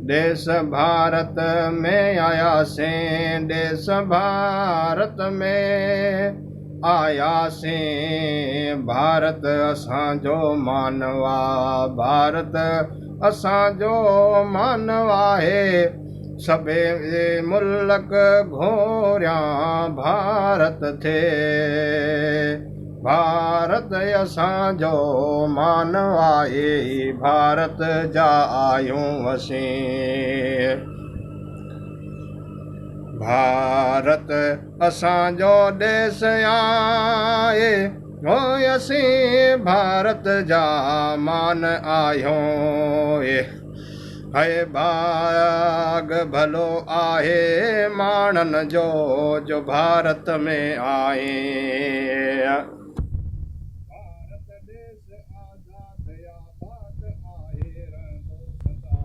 ديس ڀارت ۾ آياسين، ديس ڀارت ۾ آياسين، ڀارت اسان جو مانوا، ڀارت اسان جو مانواهي، سڀئي ملڪ گهوريان ڀارت ٿئي. ڀارت اسان جو مان آهي، ڀارت جا آهيون اسين. ڀارت اسان جو ديس آهي، هو اسين ڀارت جا مان آهيون. هي ڀاڳ ڀلو آهي ماڻهن جو، جو ڀارت ۾ آهي.